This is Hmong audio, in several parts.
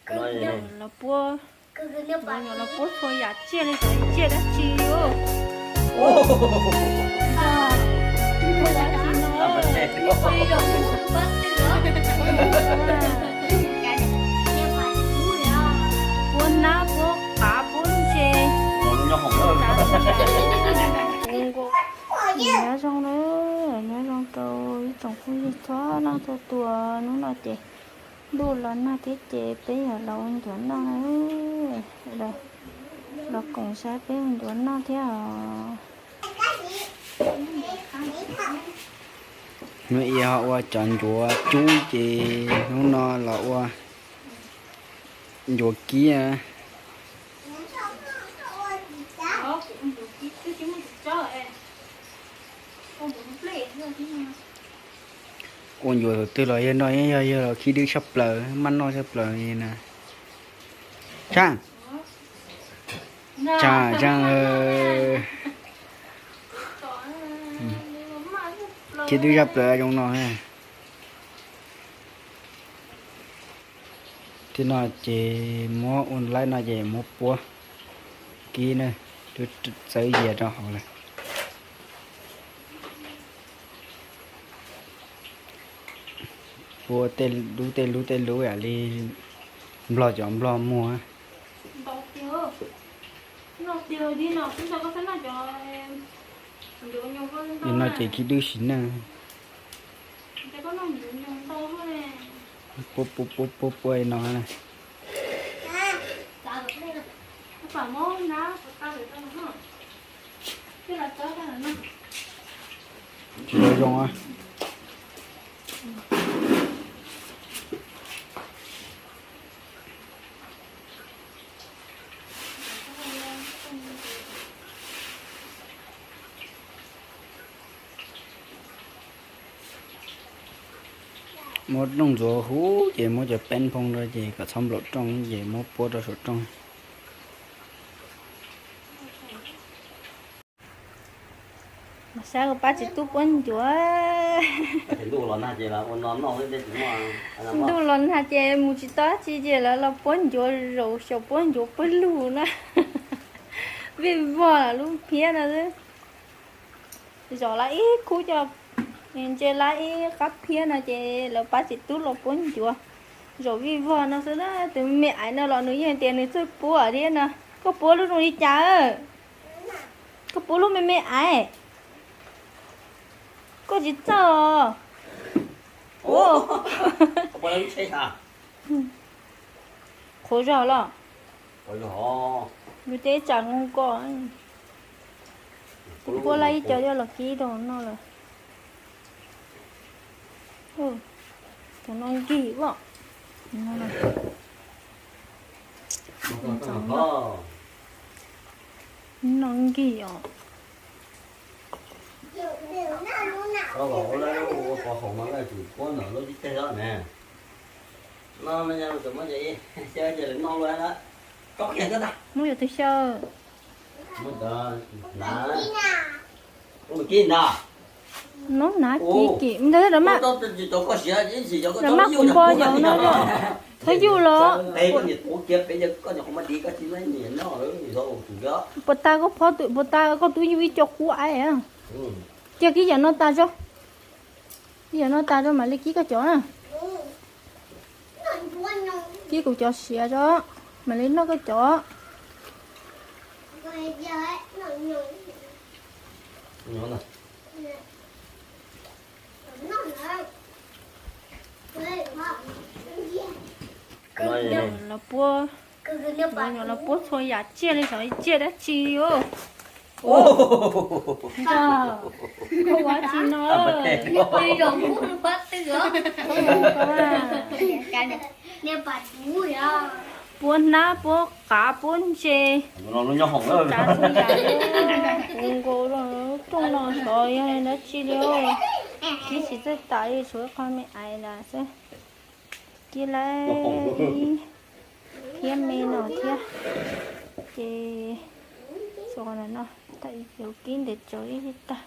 Los puab, los puab txhua yam tsiaj li, tsiaj dab tsi li. Puab hnab, puab qav, puab ntses. Nyob zoo na, nyob zoo rau ib tsoom phooj ywg txhua leej txhua tus. Hnub no ces ntuj los nag thiab ces peb yog los ua ncuav noj na. Los koom saib peb ua ncuav noj thiab os. Hnub ib ho ua cov ncuav cub ces hnub no los ua ncuav kib. Ua ncuav thaum twg los yog no, yog yog los khib dwb tshaj plaws, maj noj tshaj plaws li na. Tsaam, tsaam, tsaam. Khib dwb tshaj plaws zoo no. Thiab no ces muab ua laib no ces muab puab kib na, twb txawb yias rau hauv lawm. Puab tej lub tej lub tej lub yam li nplog cov nplog muag. Li no ces khib dwb sim neej. Puab puab puab puab puab no na. Tsis zoo zoo. Muab rooj ntxuav huv ces muab cov peeb phoo rau ces kom txhob nplaum rooj ces muab puab rau saum rooj. Mas saib kuv pab txiv tub puab ncuav. Ntuj los nag ces mus tsis tau dab tsi ces lawv los puab ncuav zaum xyaum puab ncuav puab lug na. Vij vog lub phiab no xwb. Zom lab ib khub coj, ntse lab ib qab phiab no ces lawv pab txiv tub los puab ncuav zaum vij vog no xwb na. Tus me me aiv no los nws yeej tias nws txawj puab thiab no. Koj puab lub zoo li cas? Koj puab lub me me aiv, koj tsis txawj os. Qhuav zog los, yus teb tsam nkoos koj. Puab lab ib co coj los kib rau noj lawm. Tus no nkig os. No nkig os. Muab yuav twg xyaw? Noob hnav kib kim ntawd rov maj, rov maj kuv npo yov no, thov yuj los. Puas tag koj phob, puas tag koj twb yuj ib co qub aiv. Cia kib yam no tas zog, kib yam no tas zog mam li kib koj cov na. Kib kuv cov siav zog mam li noj koj cov. Los puab, los puab txhua yam tsiaj li, xyov tsiaj dab tsi os. Ua tsi no? Puab hnab, puab qav, puab ntse, tsav txhua yam. Kuv nkaus lub rooj no xyov yog dab tsi li. Kib tsis txawj tas li, tshuav ib qho me aiv ntawd xwb. Kib lawm ib phiab me no thiab. Ces no, tag ib phiab kib ntev tsawv ib tag.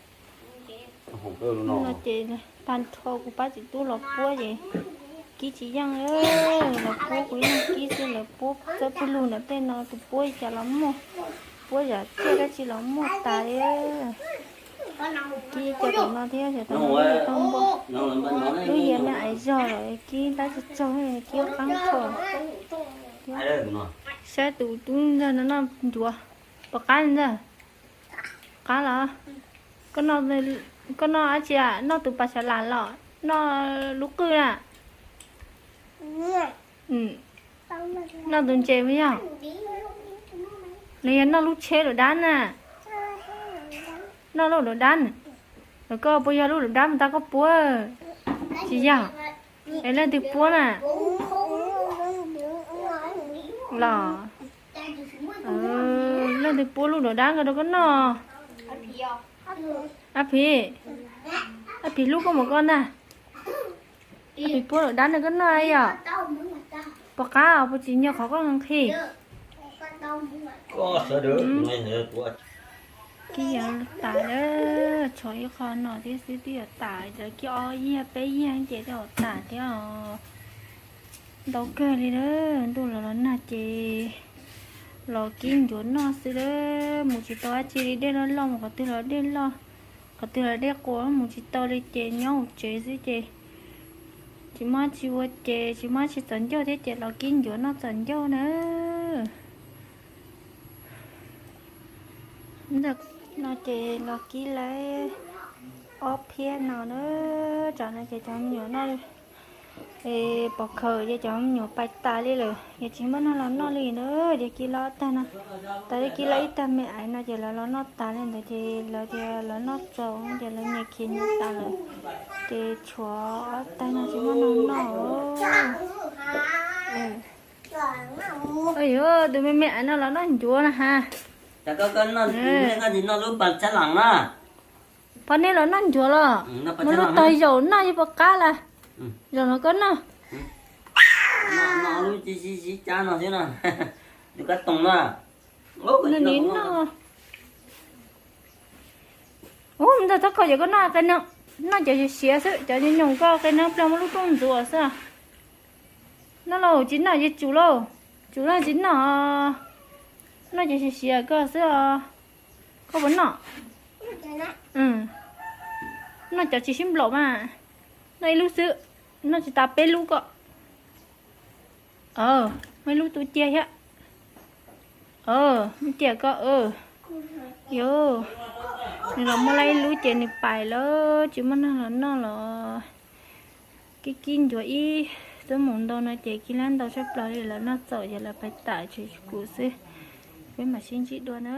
No ces tag nrho kuv pab txiv tub los puab ces kib tsis yeej, los puab kuv yeej kib xwb. Puab txawb pwg lug ntawm tej no tus puab cas los muaj, puab zam txiaj dab tsi los muaj tas li. Kib cov tom no thiab cov tom no tau npua. Lub yias me aiv zog lawm kib dab tsi tsaug kib qaab kho. Saib tus tub ntxawg no noj ncuav, puas qab ntxawg? Qab los? Koj noj dab tsi a? Noj tus pas xav las los noj lub qwj na? Noj tus ntses puas yog? Los yog noj lub tsheb lub dab na? Noj lub lub dab na. Los koj puas yog lub lub dab mus tag koj puab? Tsis yog. Es leej twg puab na? Los leej twg puab lub lub dab ko rau koj noj? Ab Phim, Ab Phim hlub koj mus koj ntag. Ab Phim puab lub dab no koj noj yom? Puas qab puas tsim nyog qhov koj nqhis? Kib yuav tas lawm, tshuav ib qho no thiab xwb twb yuav tas, lawv kib ob yig peb yig ces twb yuav tas thiab os. Ntau kawg li lawm, ntuj los los nag ces los kib ncuav noj xwb lawm, mus tsis tau dab tsi li, dej loj loj mus qhov twg los dej loj, qhov twg los dej quas, mus tsis tau li ces nyob hauv tsev xwb ces tsis muaj dab tsi ua ces tsis muaj dab tsi txaus ncauj thiab ces los kib ncuav noj txaus ncauj na. No ces los kib lawm ob phiab no na, tsam no ces cov me nyuam noj pov khawm ces cov me nyuam pais tas li lawm, yog tsis muaj neeg los noj li na, ces kib lawm ob tag no. Tas li kib lawm ib tag me aiv no ces lawv los noj tas li ntawd ces lawv tias lawv noj txaus ces lawv nyias khiav nyias tas lawm, ces tshuav ob tag no tsis muaj neeg noj. Yuav tus me me aiv no los noj ncuav na has. Pog nej los noj ncuav los? Muaj lub tog zaum noj yeej puas qab las. Zaum no koj noj. Noj. Ub, ntag txhob kho cov koj noj qe no, noj cov siav siav xwb, cov nyoos nyoos koj qe no plag muaj lub rooj ntxuav xwb. Noj lauj, tsis noj ces tsum lauj, tsum lauj tsis noj. Noj cov siav siav koj xwb os. Koj puas noj? Noj cov tsis sib nplaum mas, noj ib lub xwb, noj tsis tas peb lub koj. Muaj ib lub tu cia thiab. Muaj cia koj. Yuav, nws los muaj lawm ib lub ces nws pais lawm, tsis muaj neeg los noj los. Kib kib ncuav ib xuab moos ntau no ces kib lab ntau tshaj plaws li, lawv noj txaus ces lawv pais tas, tshuav kuv xwb. Peb mam sib ntsib dua na.